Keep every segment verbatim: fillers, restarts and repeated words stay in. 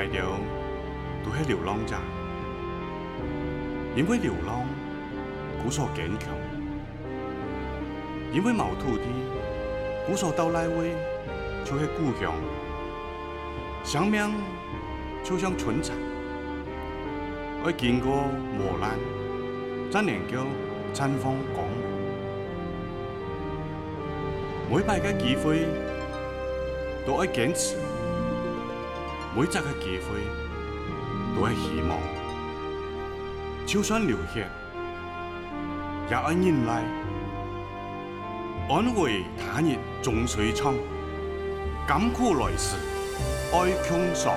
𠊎兜都係流浪者，因為流浪，故所堅強；因為無土地，故所到哪位就係故鄉。生命就像春蠶，愛經過磨難，正能夠綻放光芒。每擺个機會都愛堅持，每隻个機會都愛希望。就算流血， 也愛忍耐。安危他日終須長，甘苦來時愛共嘗。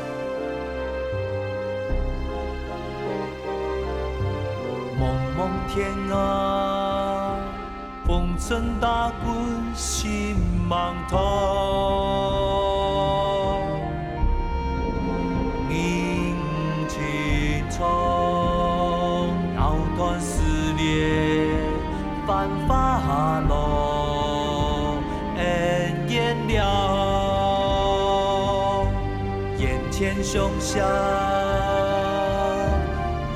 濛濛天涯，風塵打滾心茫茫。 人情長，藕斷絲連，繁華落，恩怨了。眼前雄翔，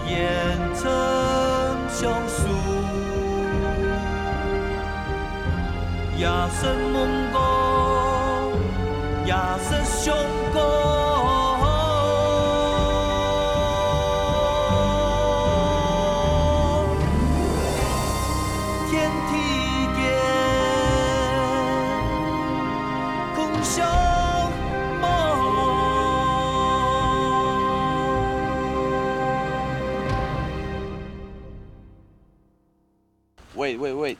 眼前雄雄。 夜深夢光，夜深雄光。天地間，共相望。 Wait, wait, wait.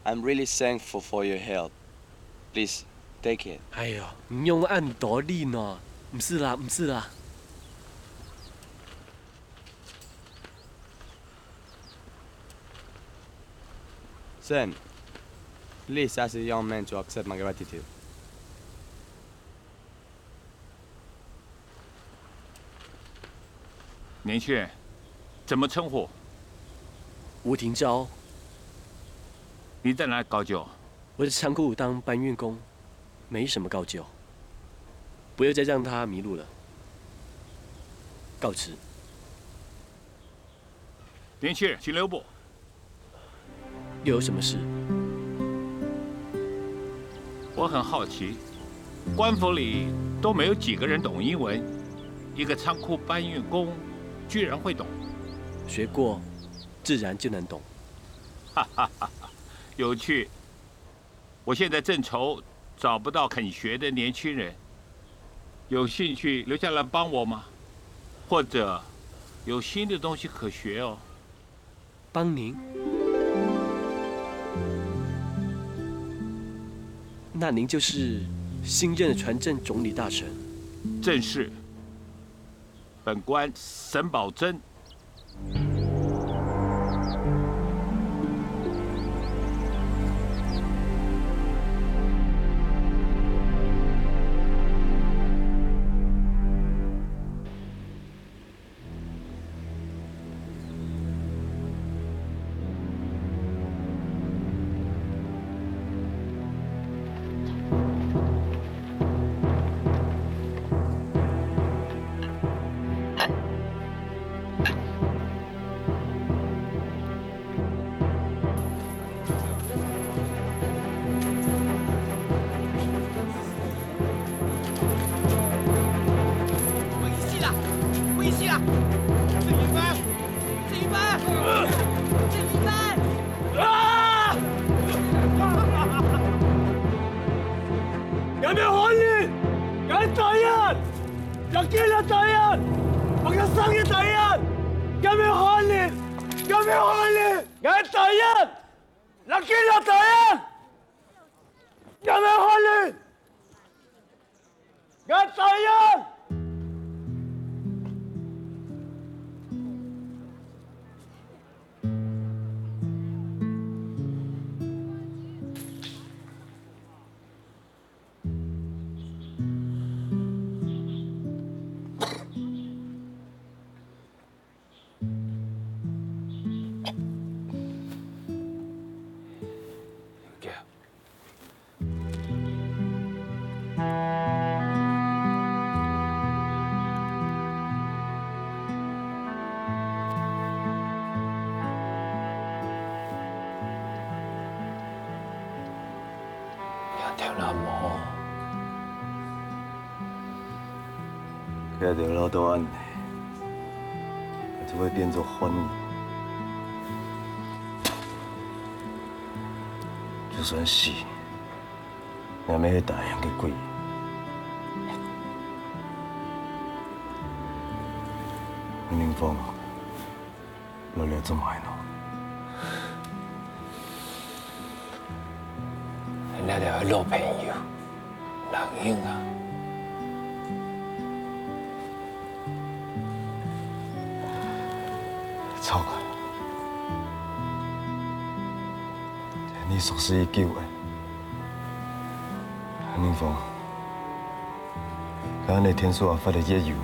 I'm really thankful for your help. Please, take it. 哎喲，你用恁多力呢？毋使啦，毋使啦。Sam, please ask the young man to accept my gratitude. 年轻人，怎么称呼？吴廷昭。你在哪里高就？我在仓库当搬运工，没什么高就。不要再让他迷路了。告辞。年轻人，请留步。 又有什么事？我很好奇，官府里都没有几个人懂英文，一个仓库搬运工居然会懂。学过，自然就能懂。哈哈哈哈，有趣。我现在正愁找不到肯学的年轻人，有兴趣留下来帮我吗？或者有新的东西可学哦。 帮您？那您就是新任的船政总理大臣？正是，本官沈葆桢。危险啦！危险啦！这一班，这一班，这一班！啊！𠊎毋係漢人，𠊎係大人！ Laki lah tayan! Pakasakit tayan! Kami halin! Kami halin! Ngai tayan! Laki lah tayan! Kami halin! Ngai tayan! 頭腦無好。佢个頭腦到恁呢，就會變做漢人。就算死， 𠊎乜係答應个鬼。林峰，你來做麼个呢？你這條老朋友，難認啊！ 著啊！你熟事已久了，林峰，該恁呢天數阿發个月油，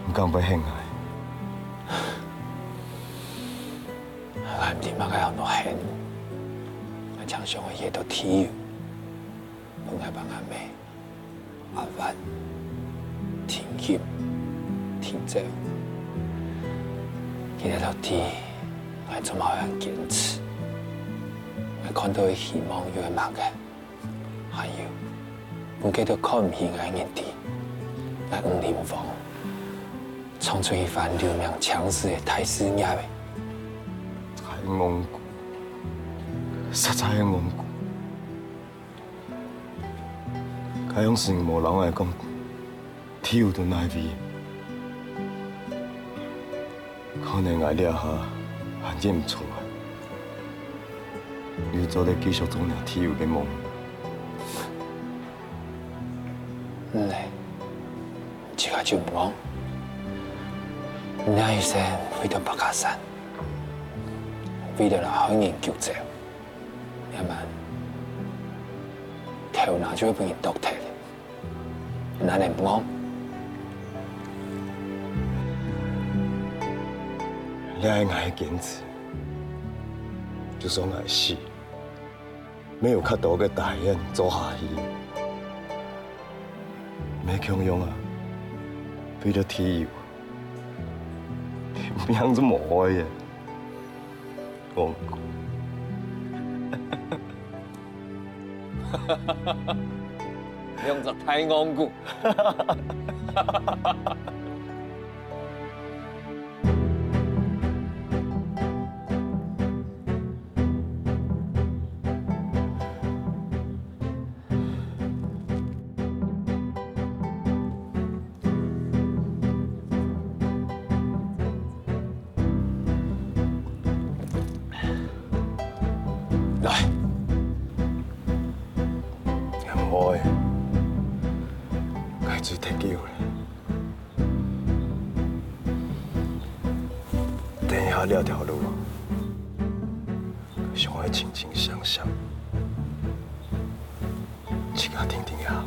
你敢會還𠊎？𠊎毋知麼个安到還，𠊎淨想愛掖到地油，分𠊎爸𠊎姆 阿發，停金，停走。佢兜到底，𠊎做麼个恁堅持？𠊎看到个希望又係麼个？還有，分該兜看毋起𠊎个人知，𠊎吳林峰，創出一番留名青史个大事業欸！太戇牯，實在係戇牯！ 該央時你無摎𠊎講，地油在哪位？可能𠊎這下還認毋出來，又做得繼續做若地油个夢。毋係，自家就毋戇。你這一生為著白卡山，為著摎漢人救走， 這滿，頭那就會分人剁忒了。你恁呢毋戇？這係𠊎个堅持，就算𠊎死，乜有較多个大人做下去。乜共樣啊，為著地油，命就無愛了。 戇牯。兩隻大戇牯。 來。毋好欸，𠊎醉忒久了。等一下這條路，想愛清清爽爽。 自家定定仔行。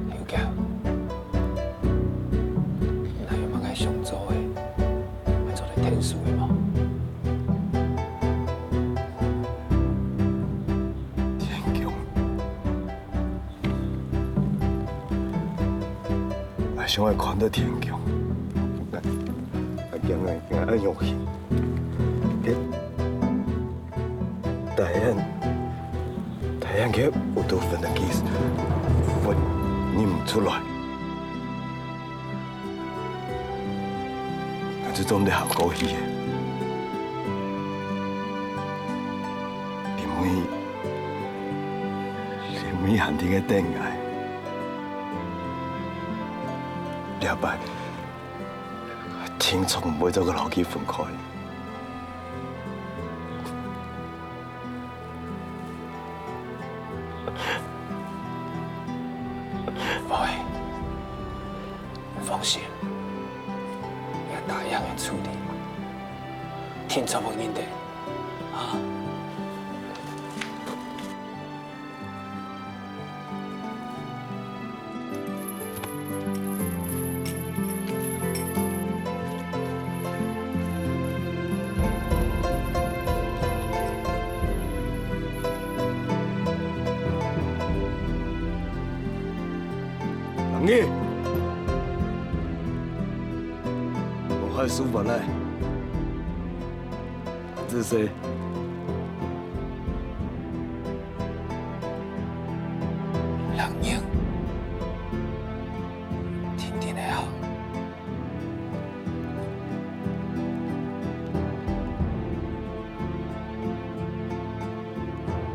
劉教，你還有麼个想做个，還做得𢯭手个無？天弓。 𠊎想愛看到天弓。𠊎，𠊎驚𠊎，𠊎愛用心。佢，大雁，大雁佢有多份个kiss，我認毋出來。𠊎就做毋得行過去个。因為，因為還在該等𠊎。 這擺，定著毋會再摎佢分開。毋會，你放心，𠊎答應个處理，定著會認得，啊。 你你，我害书法嘞，这是谁？冷静，定定个啊。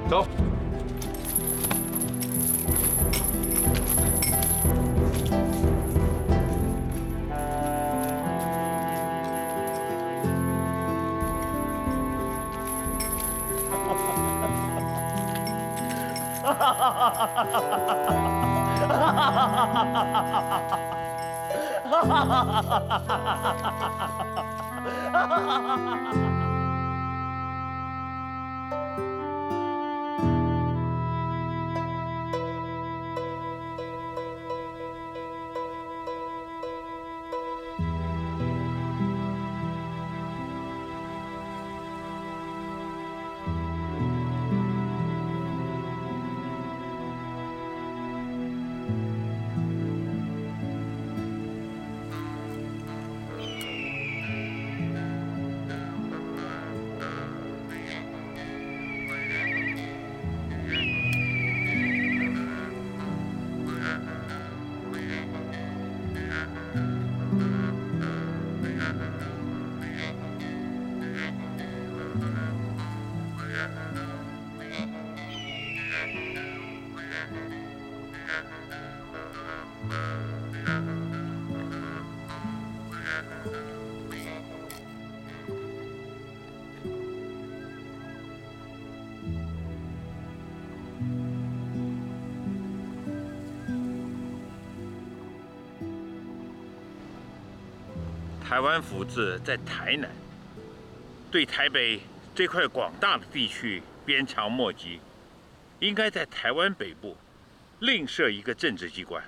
走。台湾府志在台南，对台北这块广大的地区鞭长莫及，应该在台湾北部另设一个政治机关。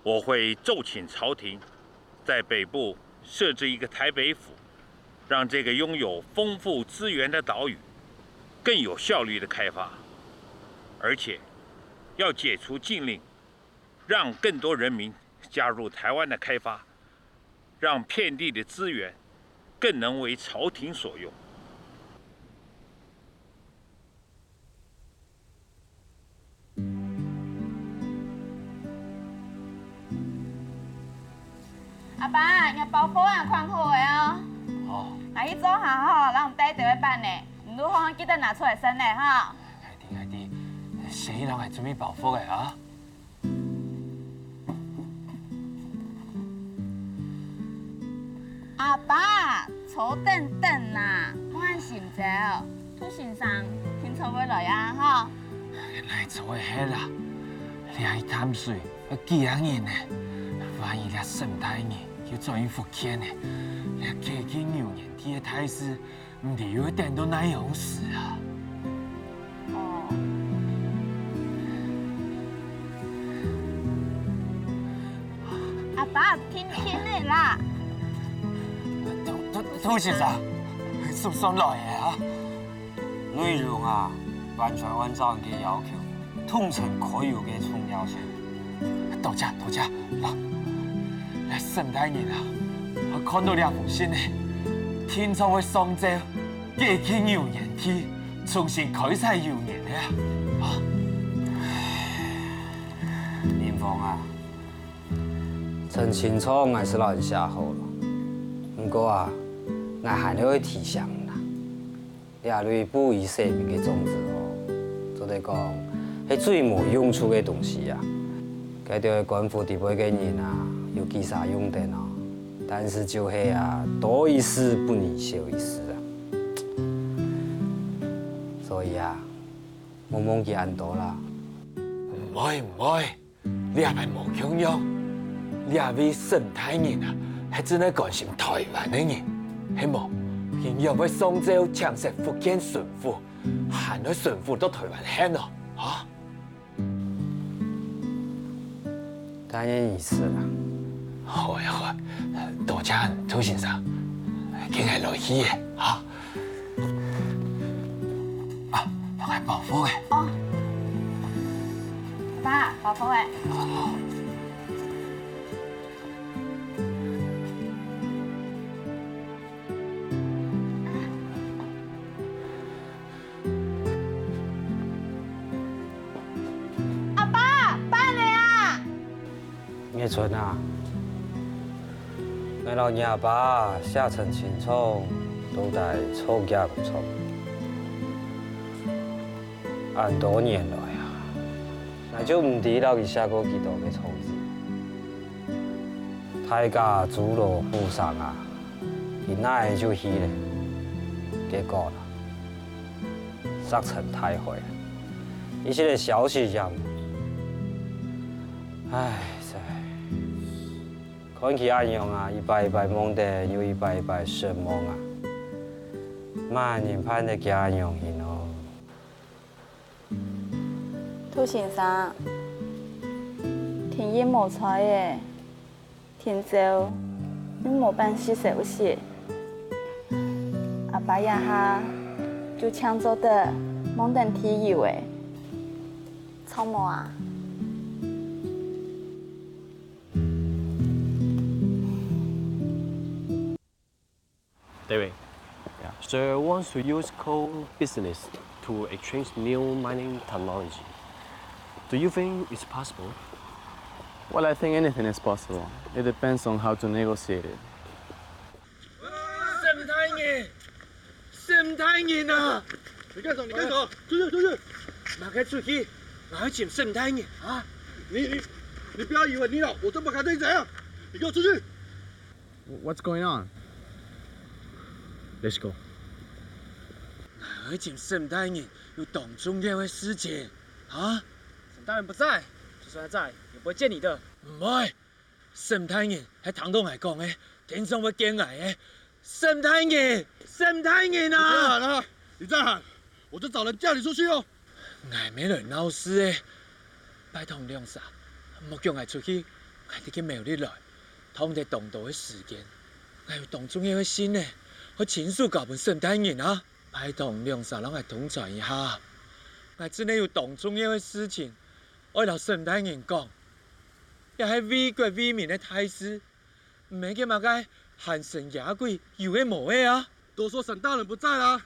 我会奏请朝廷在北部设置一个台北府，让这个拥有丰富资源的岛屿更有效率的开发，而且要解除禁令，让更多人民加入台湾的开发，让遍地的资源更能为朝廷所用。 阿爸，若包袱啊，款好个哦。哦。𠊎去灶下吼，摎你帶兜仔粄呢，你路項記得拿出來洗呢吼。係的，係的，先去摎𠊎準備包袱个啊。 阿爸，坐等等啊，莫恁心焦。杜先生定著會來啊，吼。哪會做會忒啊？這一潭水愛幾下人呢？萬一這沈大人又轉去福建呢？這解禁油田地个大事， 毋知又會等到哪央時啊？哦。阿爸，定定仔啦！杜，杜，杜先生，算算來个啊？內容啊，完全按照你个要求，統稱開油个重要性。 多謝，多謝。來，來，沈大人啊，𠊎看著這封信呢，定著會上奏，解禁油田地，重新開採油田个啊。啊。林峰啊，陳情狀𠊎係摎你寫好了，毋過啊，𠊎還愛提醒你啊， 這類布衣洗民个種子哦，做得講係最無用處个東西啊。該兜官府裡背个人啊，有幾儕用得哦，但是就係啊，多一事不如少一事啊。所以啊，莫望佢恁多啦。毋會，毋會。 這擺無共樣，這位沈大人啊，係真个關心臺灣个人，係無？佢仰會上奏請示福建巡撫，還愛巡撫到臺灣去哦，哈？大人意思啦。好啊，好啊，多謝杜先生，今日來去个，哈。 啊，來包袱个。哦。爸，包袱个。一春啊，𠊎摎若爸寫成清楚，到底著抑毋著？恁多年來啊，𠊎就毋知摎佢寫過幾多个錯字。大家諸老虎生啊，佢哪仔就去咧，結果啦，石沉大海啊！一息个消息也無。唉，噻！ 看佢恁樣啊，一擺一擺夢等，又一擺一擺失望啊，麼人盼得佢恁樣形哦？杜先生，天日無彩仔，天朝又無半息消息，阿爸這下就淨做得望等地球仔，著無啊？ David, yeah. Sir wants to use coal business to exchange new mining technology. Do you think it's possible? Well, I think anything is possible. It depends on how to negotiate it. 沈大人，沈大人啊！你干什么？你干什么？出去，出去！马上出去，我要请沈大人啊！你你你不要以为你老，我这么敢对你怎样？你给我出去！ What's going on? Let's go. 我要请沈大人有当重要的事情啊！沈大人不在，就算他在，也不会见你的。唔会，沈大人还听到我讲个，天上会见我个。沈大人，沈大人啊！你再喊啊！你再喊，我就找人叫你出去哦。 𠊎毋係來鬧事个，拜託兩儕，莫叫𠊎出去，𠊎得去苗栗來，拖忒當多个時間。𠊎有當重要个信仔，愛親手交分沈大人啊！拜託兩儕摎𠊎通傳一下，𠊎真个有當重要个事情，愛摎沈大人講，這係為國為民个大事。 毋係該麼个閒神野鬼有个無个啊！都說沈大人不在啦。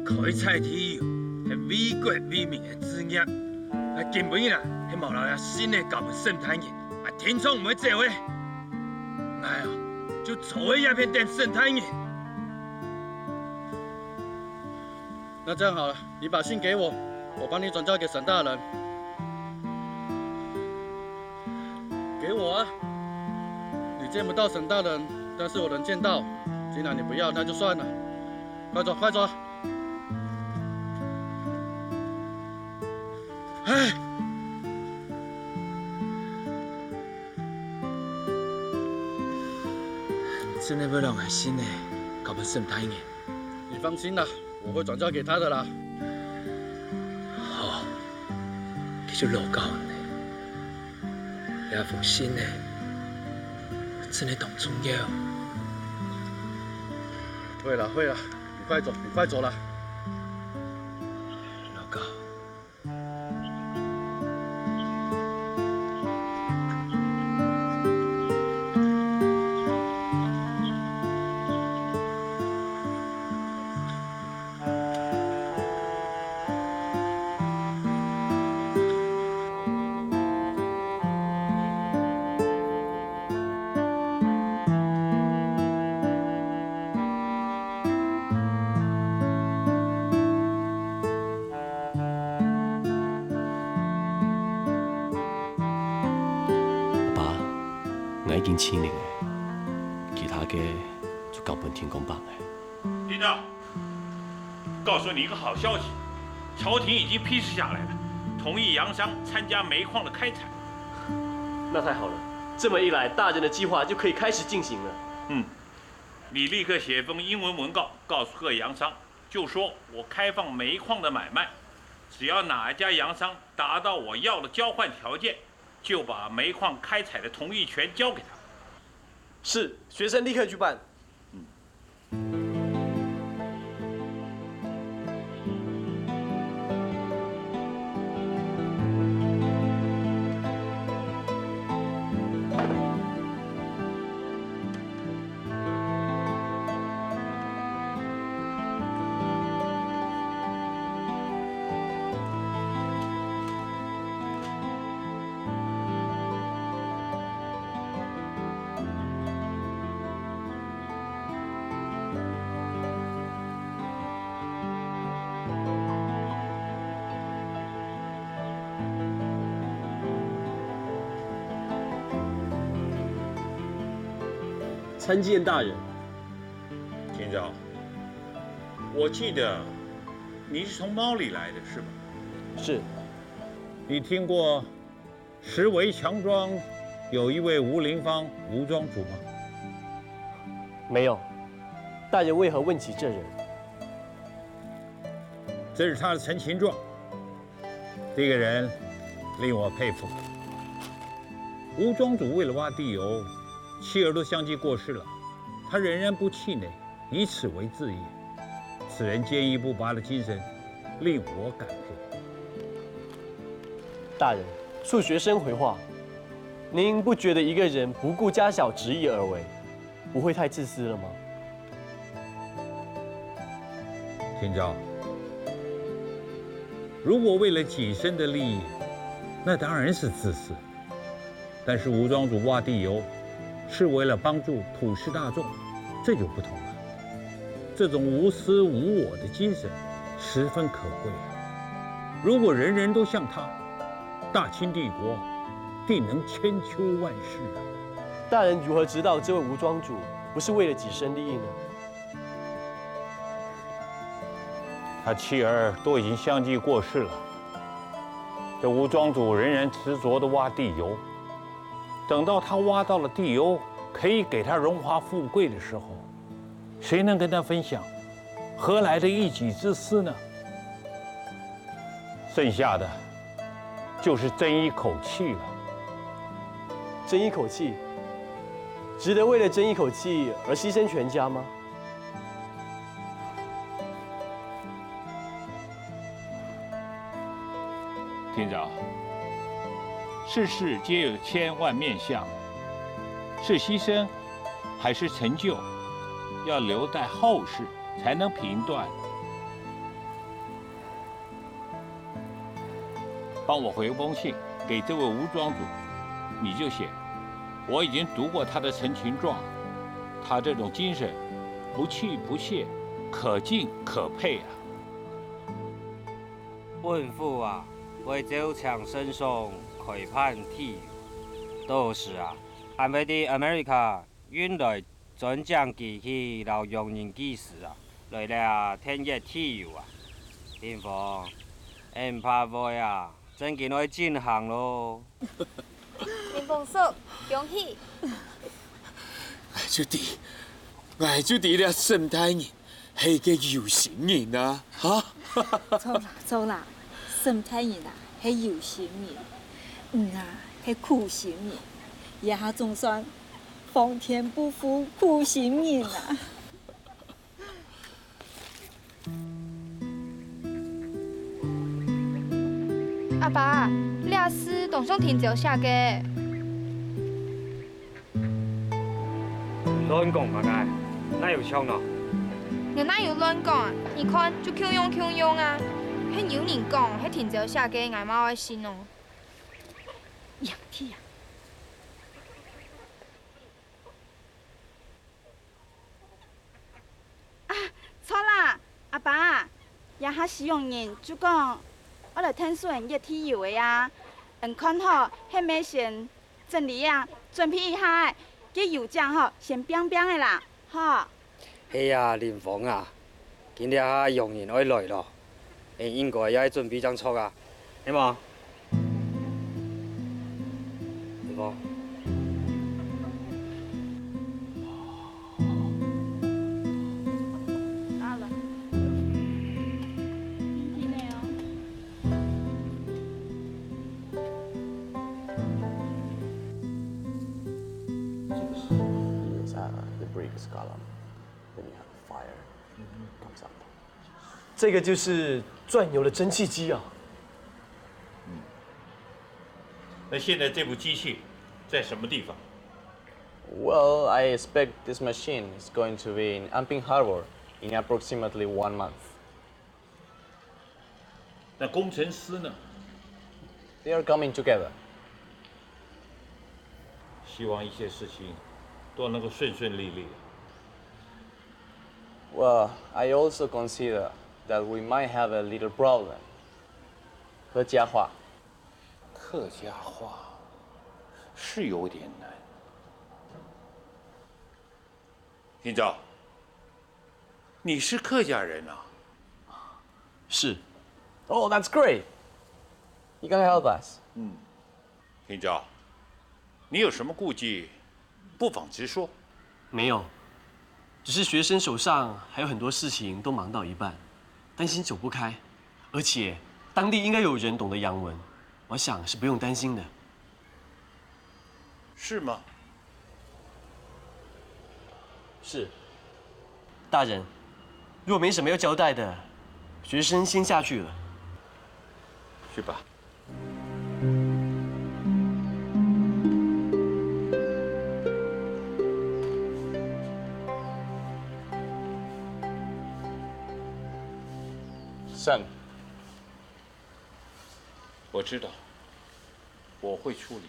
開採地油係為國為民个志業，𠊎今晡日啊係無摎這信仔交分沈大人，𠊎定著毋會走个。𠊎啊就坐在這片等沈大人。 那這樣好了，你把信給我，我幫你轉交給沈大人。給我啊！你見不到沈大人，但是我能見到。既然你不要，那就算了。快走，快走！哎！真个會摎𠊎信仔交分沈大人？ 你放心啦，我會轉交給他的啦。好，佢就勞搞你。這封信仔，真个當重要。會啦，會啦，你快走，你快走啦。勞搞。 阿爸，𠊎已經盡力了，其他个就交分天公伯了。聽著，告訴你一個好消息，朝廷已經批示下來了，同意楊商參加煤礦的開採。那太好了，這麼一來，大人的計劃就可以開始進行了。你立刻寫封英文文告，告訴賀楊商，就說我開放煤礦的買賣，只要哪一家楊商達到我要的交換條件，就把煤礦開採的同意權交給他。是，學生立刻去辦。参见大人。听着，我记得你是从猫里来的，是吧？是。你听过石围墙庄有一位吴林芳吴庄主吗？没有，大人为何问起这人？这是他的陈情状。这个人令我佩服。吴庄主为了挖地油，妻儿都相继过世了，他仍然不气馁，以此为志业。此人坚毅不拔的精神，令我感佩。大人，恕学生回话，您不觉得一个人不顾家小执意而为，不会太自私了吗？听着，如果为了己身的利益，那当然是自私。但是吴庄主挖地油，是为了帮助普世大众，这就不同了。这种无私无我的精神十分可贵啊！如果人人都像他，大清帝国定能千秋万世啊！大人如何知道这位吴庄主不是为了己身利益呢？他妻儿都已经相继过世了，这吴庄主仍然执着的挖地油。等到他挖到了地油，可以给他荣华富贵的时候，谁能跟他分享？何来的一己之私呢？剩下的就是争一口气了。争一口气，值得为了争一口气而牺牲全家吗？听着，世事皆有千万面相，是牺牲还是成就，要留待后世才能评断。帮我回封信给这位吴庄主，你就写，我已经读过他的陈情状，他这种精神不气不泄，可敬可佩啊。本府啊，会照请圣上开办地油，到时啊，还会在America 运来专将机器摎洋人技师啊，来了添一地油啊。林峰，恁怕會啊，正經愛進行咯。林峰叔，恭喜！𠊎就知，𠊎就知這沈大人係个有心人啊，哈！著啦，著啦，沈大人啊，係有心人，你啊，係苦心人，這下總算 皇天不負苦心人啊！阿爸，這詩當像定朝寫个。亂講麼个？哪有像呢？𠊎哪有亂講啊？你看，就共樣共樣啊！係有人講係定朝寫个，𠊎嘛會信哦。仰天啊！ 啊，著啦，阿爸，這下使用人就講，愛來𢯭手𫣆挖地油个啊。𫣆看好，係毋係先整理啊，準備一下仔，該油井吼，先拚拚仔啦，吼。係啊，林峰啊，今這下洋人愛來咯，𫣆應該也愛準備正著啊，係無？ 對無？到了。這個是，這個是，uh, the brick column. Then you have the fire comes up. 这个就是钻油的蒸汽机啊。那现在这部机器在什么地方？ Well, I expect this machine is going to be in Anping Harbor in approximately one month. 那工程师呢？ They are coming together. 希望一切事情都能够顺顺利利。 Well, I also consider that we might have a little problem. 客家话。客家话是有点难。听着，你是客家人啊？是。Oh, that's great. You can help us. 听着，你有什么顾忌，不妨直说。没有，只是学生手上还有很多事情都忙到一半，担心走不开，而且当地应该有人懂得洋文，我想是不用担心的。是吗？是。大人，如果没什么要交代的，学生先下去了。去吧。上。我知道，我会处理。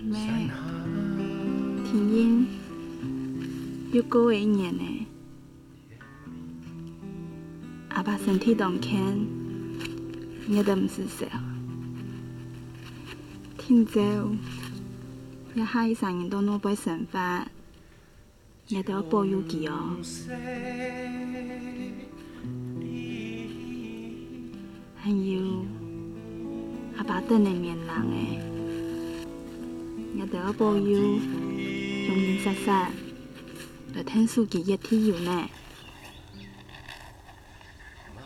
阿姆，停經又過了一年了。阿爸身體當健，𠊎兜毋使愁。聽朝，這下一儕人到外背生活， 𠊎兜愛保佑佢哦。還有，阿爸等了年零了，𠊎兜愛保佑，雄雄煞煞，來𢯭手佢一滴油呢。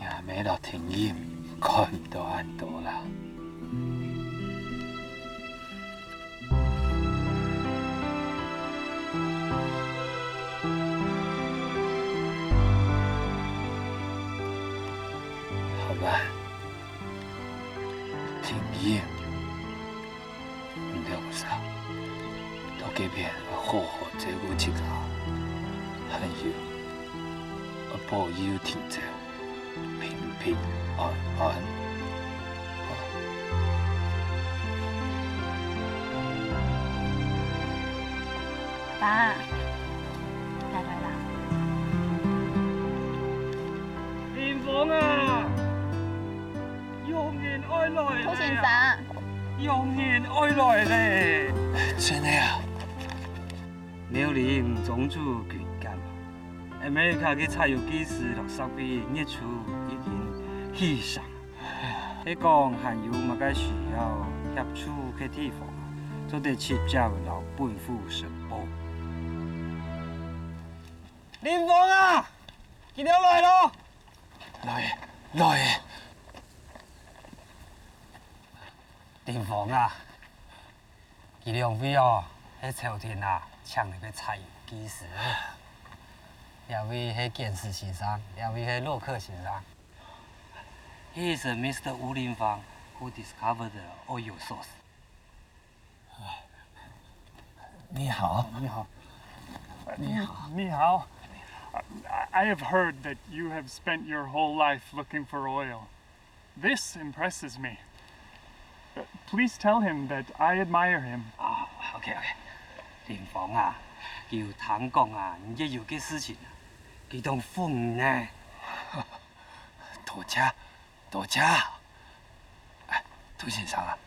阿姆摎婷婷看毋到恁多啦。好吧，婷婷。 你兜兩儕，到該片愛好好照顧自家，還有，愛保佑婷姐平平安安。爸，來來來。林峰啊！ 有人愛來咧！兔先生。有人愛來咧！真个啊？苗栗吳宗主軍艦，America个柴油技師落石尾月初已經起上。係講還有麼个需要協助个地方，做得直接摎本府申報。林峰啊，佢兜來咯！來，來！ 林峰啊，佢兩位哦，係朝廷啊請來个柴油技師。這位係簡石先生，這位係洛克先生。He is Mister Wu Linfang who discovered the oil source. 你好。你好。你好。你好。I I have heard that you have spent your whole life looking for oil. This impresses me. Uh, Please tell him that I admire him. 啊，OK，OK。林峰啊，佢有聽講啊，你也有个事情啊，佢當歡喜呢。多謝，多謝。哎，兔先生啊，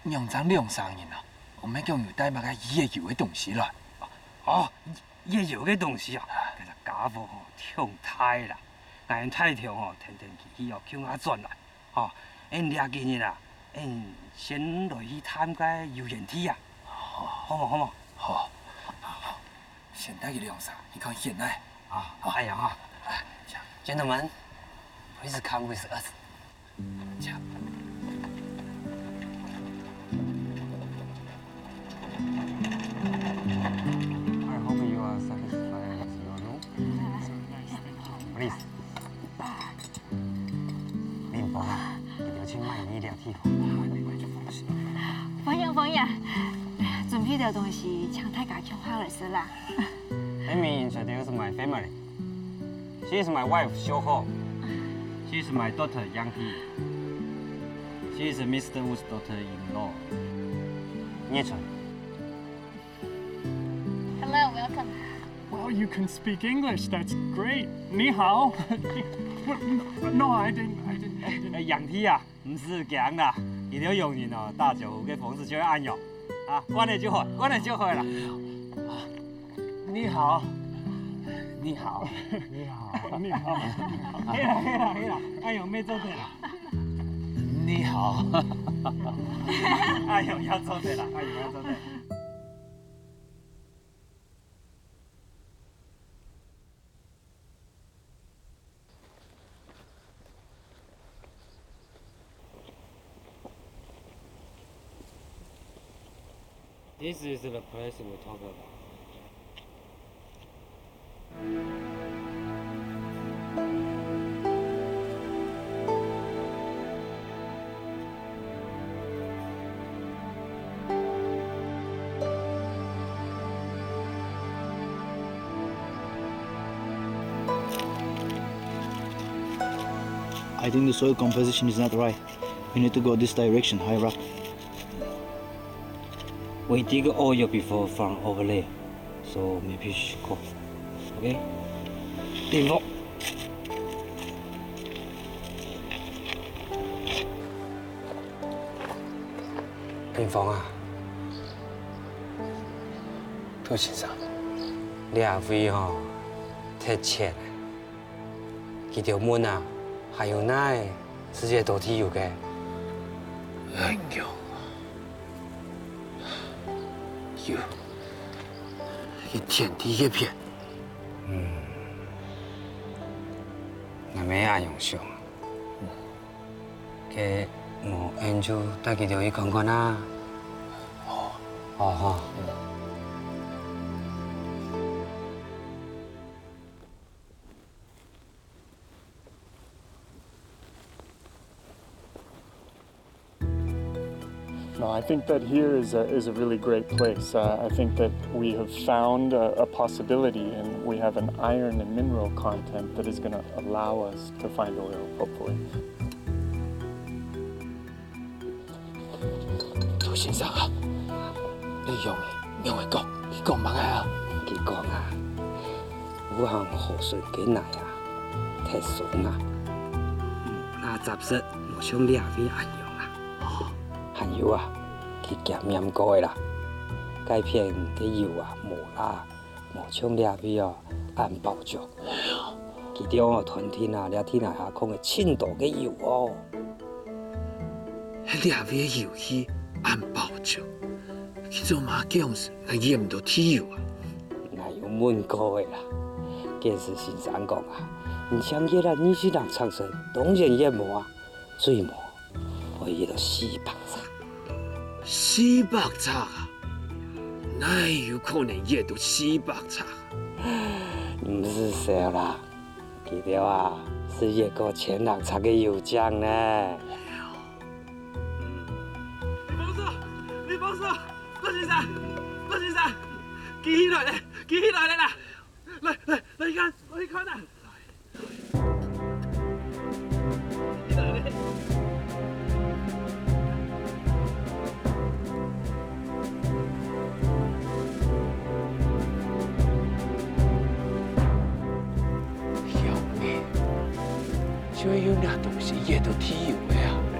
仰正兩儕人啊，毋係講有帶麼个醫藥个東西來？哦，醫藥个東西啊，該隻傢伙吼，忒大啦。𠊎帶頭吼，跈等佢去哦，共下轉來。吼，𫣆這幾日啊，𫣆先來去探該油源地啊。好無？好無？好，好，先帶佢兩儕去看現哎。啊，好。哎呀，哈。哎，請。Gentlemen, please come with us. 請。 I hope you are satisfied with your room. Please. 林峰啊，佢兜盡滿意這地方。歡迎，歡迎。準備兜東西，請大家共下來食啦。Let me introduce my family. She is my wife, Xiu Ho. She is my daughter, Yang Ti. She is Mister Wu's daughter-in-law, Nie Chun. Hello, welcome. Well, you can speak English. That's great. 你好。What? No, I didn't. I didn't. I didn't. 哎，Yang Ti啊，毋使驚啦，佢兜洋人哦，打招呼个方式就係恁樣啊，慣了就好，慣了就好啦。你好，你好，你好，你好。係啦係啦係啦，恁樣乜做得啦。你好，恁樣也做得啦，恁樣也做得。 This is the place we talk about. I think the soil composition is not right. We need to go this direction, higher up. We dig oil before from over there, so maybe you should go. Okay? Info. 林峰啊，杜先生，這位吼，忒淺了。佢條問啊，還有哪个係這兜地油个？哎喲，有，一天地一片。嗯，𠊎乜恁樣想。 該無，𫣆就帶佢兜去看看啊。好。好，好。 No, I think that here is a, is a really great place. Uh, I think that we have found a, a possibility, and we have an iron and mineral content that is gonna allow us to find oil, hopefully. 杜先生啊，你仰會，仰會講？你講麼个啊？佢講啊，武漢河水个泥啊，忒鬆啊，無罅雜質，無像這位恁樣啊。還有啊，佢檢驗過个啦，該片个油啊，無罅，無像這位哦，恁包足。 佢兜哦斷定啊，這地泥下空个盡多个油哦。這位个油氣恁包足，佢做麼个講係𠊎挖毋到地油啊？𠊎有問過个啦，建設先生講啊，你像挖啊二十零尺深，當然挖無啊，最無 會挖到四百尺。四百尺啊？哪有可能挖到四百尺？毋使愁啦，佢兜啊，係挖過千零尺个油井呢。李博士，李博士，羅先生，羅先生，佢起來了，佢起來了啦！ 來，來，來看，來看啊！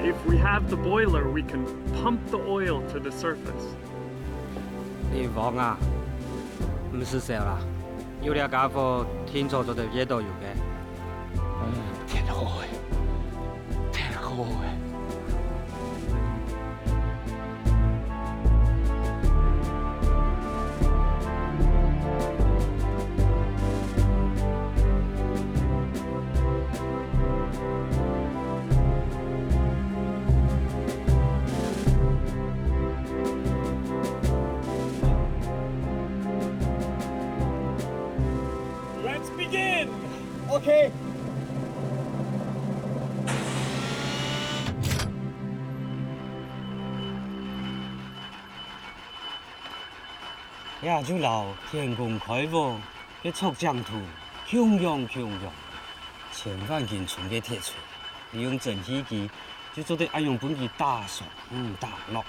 If we have the boiler, we can pump the oil to the surface. 李峰啊，毋使愁啦，有這傢伙，定著做得挖到油个。嗯，忒好了，忒好了。 Let's begin. OK。這就摎天工開荒个竹井渡共樣共樣，千萬斤重个鐵錘，你用蒸汽機就做得恁樣分佢打上、嗯，打落，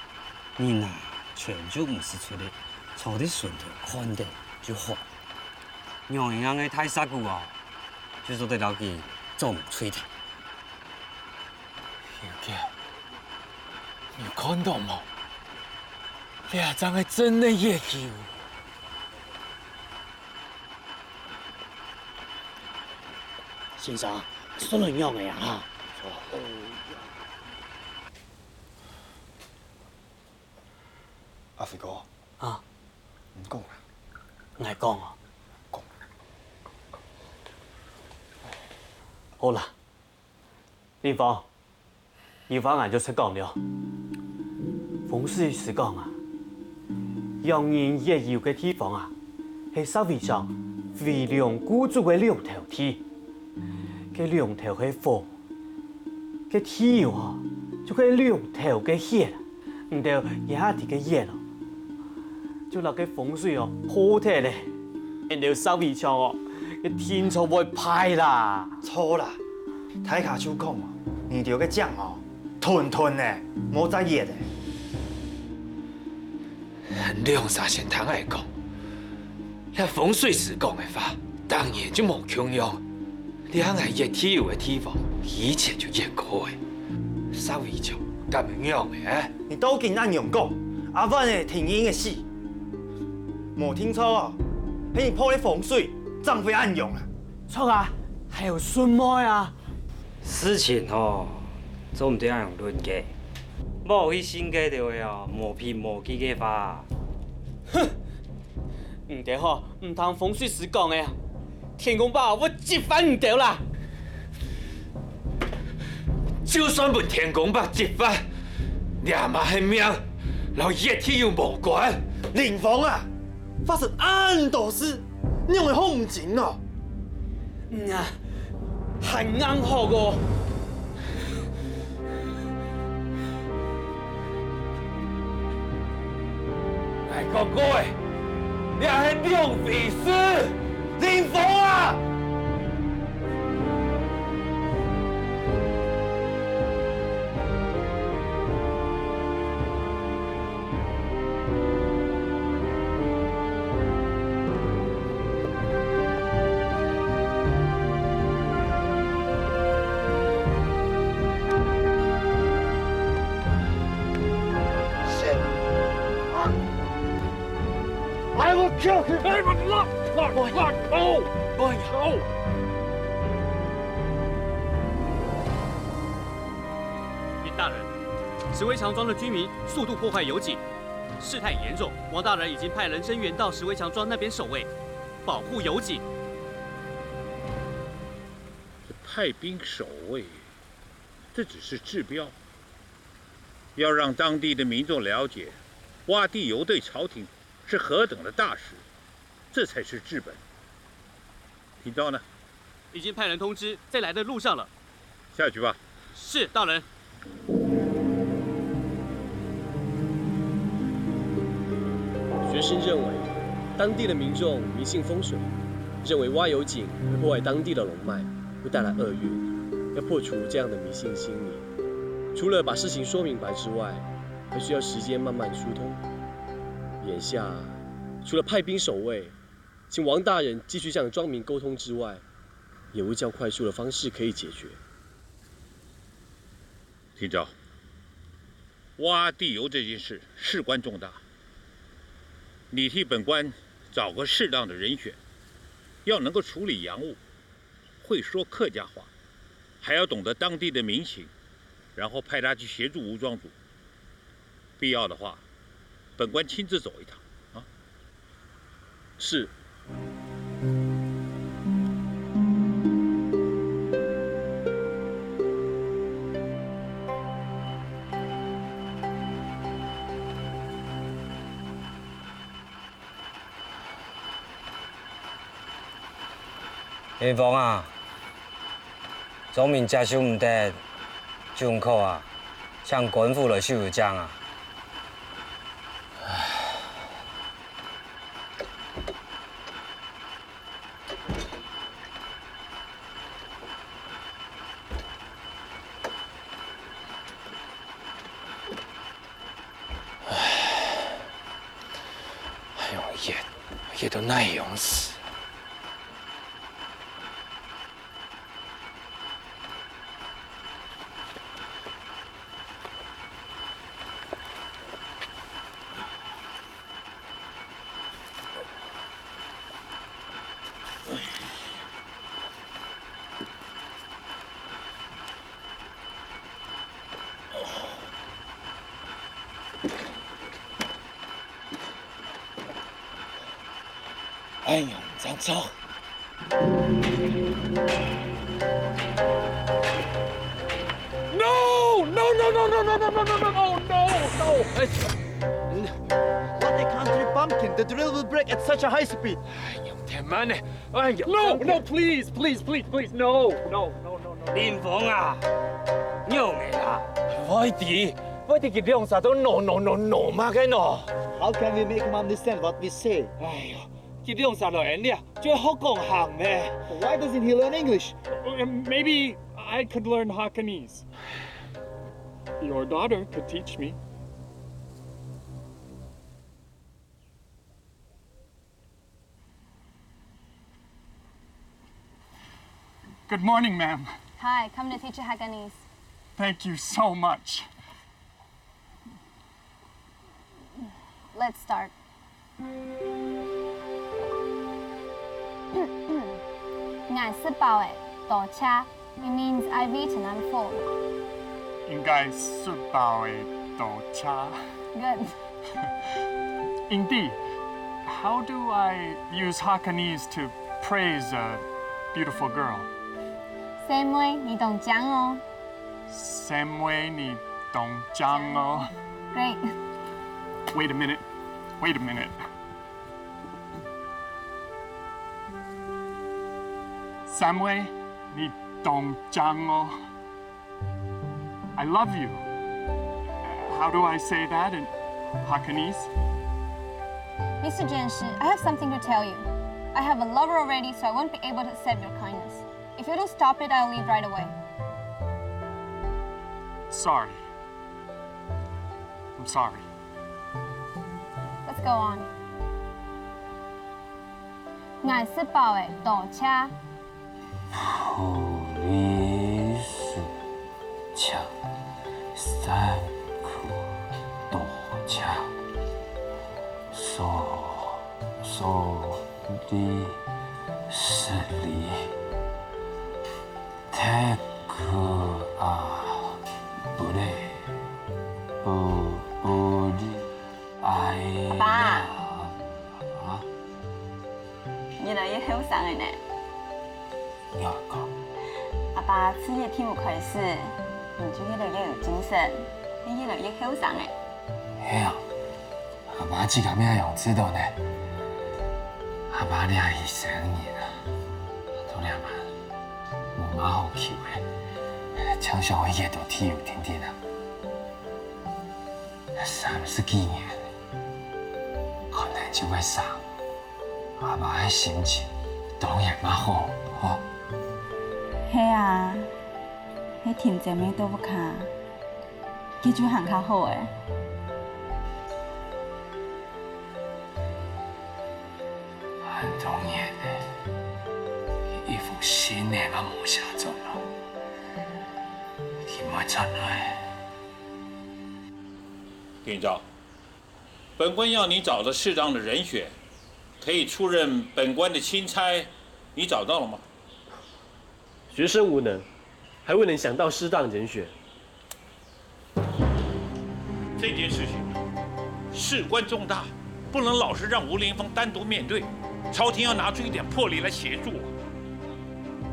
人啊，全就毋使出力，坐在脣頭看等就好。仰仔樣个大石牯哦，就做得摎佢撞碎忒。小姐，你看到無？這正係真个月球。 先生，算來仰仔啊？哈？阿飛哥，啊？你講啊。𠊎講啊。講。好啦， 林峰，有話𠊎就直講了。風水師講啊，仰仔月球个地方啊，係煞為像飛龍固主个龍頭地。該龍頭係火，該地球吼，就係龍頭个血。 你兜這下个月哦，就摎該風水哦，破忒咧。你兜煞為像哦，該定著會壞啦。著啦，大家就講哦，你兜个井哦，斷斷咧，無再月咧。兩儕先聽𠊎講，這風水師講个話，當然就無共樣。 這𠊎月地球个地方，以前就月過咧，煞為像敢仰仔？你到今恁樣講，阿萬仔定著死。無定著哦，係你破了風水，正會恁樣啊！著啊，還有順妹啊！事情吼，做毋得恁樣論个，莫去信該兜仔哦，無憑無據个話。哼！你兜吼， 毋聽風水師講个，天公伯會責罰你兜啦！就算分天公伯責罰，這嘛係命，摎月地球無關。林峰啊，發生恁多事，你仰會好毋驚哦？嗯啊， 還硬殼哦！𠊎講過咧，這係兩回事！林峰啊！ I will kill him! I will not! Not, not, no! No! 林大人，石围墙庄的居民速度破坏油井，事态严重，王大人已经派人声援到石围墙庄那边守卫，保护油井。派兵守卫，这只是治标，要让当地的民众了解，挖地油对朝廷是何等的大事，这才是治本。听到呢？已经派人通知，在来的路上了。 下去吧。是，大人。学士认为，当地的民众迷信风水，认为挖油井会破坏当地的龙脉，会带来厄运，要破除这样的迷信心理。除了把事情说明白之外，还需要时间慢慢疏通。眼下，除了派兵守卫，请王大人继续向庄民沟通之外，也无较快速的方式可以解决。 听着，挖地油这件事事关重大，你替本官找个适当的人选，要能够处理洋务，会说客家话，还要懂得当地的民情，然后派他去协助吴庄主。必要的话，本官亲自走一趟啊。 是。林峰啊，庄民接受毋得，就毋好啊，請官府来收油井啊。佢都哪樣事？ 哎呀，张超！ No! No! No! No! No! No! No! No! No! No! No! No! No! What a country bumpkin! The drill will break at such a high speed. 哎呀，太慢了！哎呀，No! No! Please! Please! Please! Please! No! No! No! No! No! 林峰啊，仰仔啊？我知，我知佢兩儕都 no no no no 麼个 no？ How can we make him understand what we say? 哎呀，佢兩儕來恁樣，就學講客咩？ Why doesn't he learn English? Maybe I could learn Hakanese. Your daughter could teach me. Good morning, ma'am. Hi, come to teach you Hakanese. Thank you so much. Let's start. Ngài 食飽了，多謝。It means I've eaten, I'm full. 應該食飽了，多謝。 Good. Indeed, how do I use Hakanese to praise a beautiful girl? Same way, 你當靚哦。 Same way, 你當靚哦。 Great. Wait a minute. Wait a minute. Same way, 你當靚哦。 I love you. How do I say that in Hakanese? Mister Jenshi, I have something to tell you. I have a lover already, so I won't be able to accept your kindness. If you don't stop it, I'll leave right away. Sorry. I'm sorry. Let's go on. Ngài 食飽了，多謝。 Police check，thank you，多謝。So，sorry，失礼。Take a break，不，不，阿爸。啊？ 越來越後生了呢。仰講？阿爸自從你聽𠊎開始，你就越來越有精神，也越來越後生了。係啊，阿爸自家也仰知著呢。阿爸這一生人啊，到這下無麼好求了，淨想愛越多自由定定啊。三十幾年，可能就會生。 阿爸个心情當然嘛好，吼。係啊，係定定仔到屋下，佢就還較好欸。恁多年了，一封信仔嘛無寫轉來，佢毋會轉來。店長， 本官要你找的適當的人選，可以出任本官的钦差，你找到了吗？学生无能，还未能想到适当人选。这件事情事关重大，不能老是让吴林峰单独面对，朝廷要拿出一点魄力来协助啊。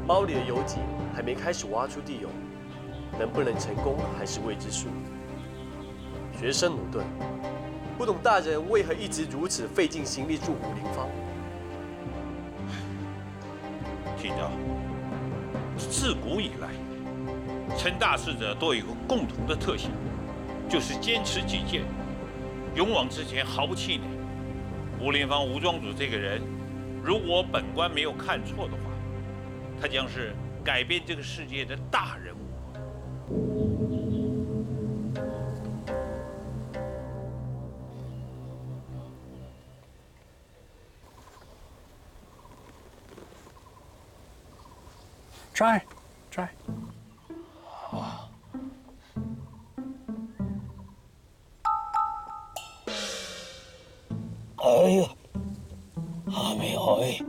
猫里的油井还没开始挖出地油，能不能成功还是未知数。 学生矛盾，不懂大人为何一直如此费尽心力助吴林芳。听着，自古以来，成大事者都有一个共同的特性，就是坚持己见，勇往直前，毫不气馁。吴林芳吴庄主这个人，如果本官没有看错的话，他将是改变这个世界的大人物。Try, try。哎呀，还没好诶，有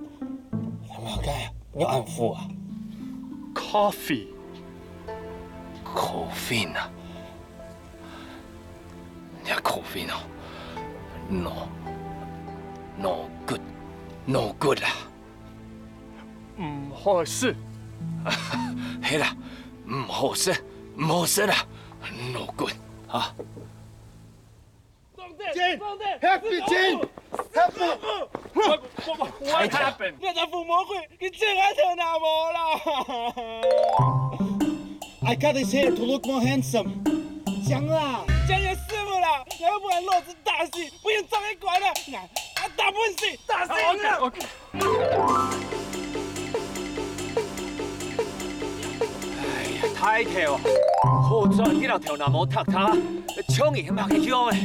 没有看？你安抚啊？Coffee。Coffee 啊？你 coffee 哦？No，no good，no good 啦。 毋好食。係啦，毋好食，毋好食啦，no good啊！Jin，happy Jin，happy。What happened？那个伏魔鬼，你真个头那无啦！I cut his hair to look more handsome。讲啦，讲也师傅啦，要不然老子打死，不用找你管了。啊，打不死，打死你！OK，OK。哎呀，大頭啊！好彩你个頭那毛塌塌，衝你麼个用誒？